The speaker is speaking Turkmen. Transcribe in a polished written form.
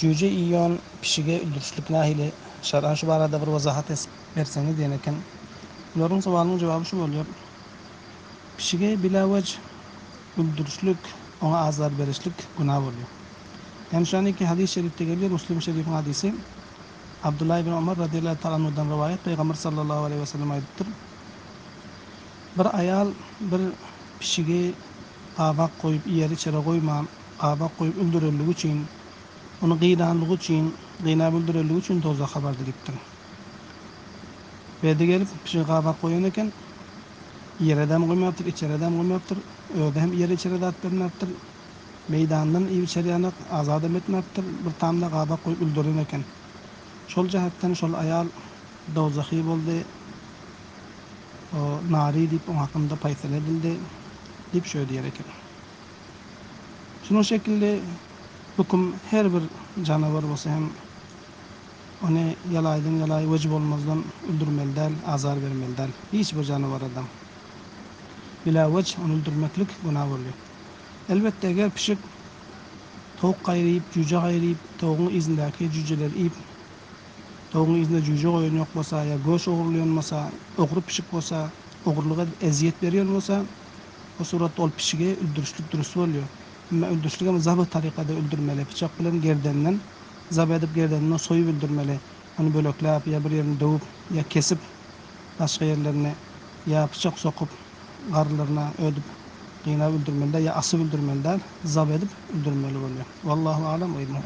Jüýje iýon pişige öldürişlik nahili şer'an şu barada bir wezahat esip berseňiz diýen eken. Bularyň sowalynyň jogaby şu bolýar. Pişige bilawej öldürişlik oňa azar berişlik günä bolýar. Hem şaniki hadys şerifde gelýär Muslim şerifiň hadysy Abdullah ibn Omar radyýallahu taala anhudan rowaýat Pygamber sallallahu aleýhi wesellem aýdypdyr. Bir aýal bir pişigi gabak goýup iýer içere goýman gabak goýup öldürenligi üçin Ony gynanlygy üçin, gynap öldürenligi üçin dowzaha bardy diýipdir. Bedi gelip, pişigi gabak goýan eken. Iýere-däm goýmapdyr, içere-däm goýmapdyr. Özi hem iýere-içere zat bermäpdir. Meýdandan iýip-içer ýanak azadam etmäpdir. Bir tamda gabak goýup öldüren eken. Şol jähetden şol aýal dowzahy boldy. O nary diýip oň hakynda paýsal edildi diýip şöý diýer eken. Şunuň şekilli höküm her bir janawar bolsa hem ony ýalaýdan ýalaý weji bolmazdan öldürmeli däl, azar bermeli däl. Hiç bir janawaradam. Bila wej ony öldürmeklik günä bolýar. Elbetde eger pişik towuk gaýry iýip, jüýje gaýry iýip, towugyň yzyndaky jüýjeleri iýip, towugyň yzynda jüýje goýan ýok bolsa ýa göş ogurlaýan bolsa, ogry pişik bolsa, ogurlyk edip ezýet berýän bolsa, Bu suratda ol pişigi öldürişlik dürüst bolýar. Emma öldürişligem zabyh tarykada öldürmeli. Pyçak bilen gerdeninden zab edip gerdeninden soýup öldürmeli. Ony bölekläp ýa bir ýerini döwüp ýa kesip başga ýerlerini ýa pyçak sokup garynlaryna ödüp gynap öldürmeli däl ýa asyp öldürmeli däl. Zab edip öldürmeli bolýar. Wallahu alam we ilmuhu.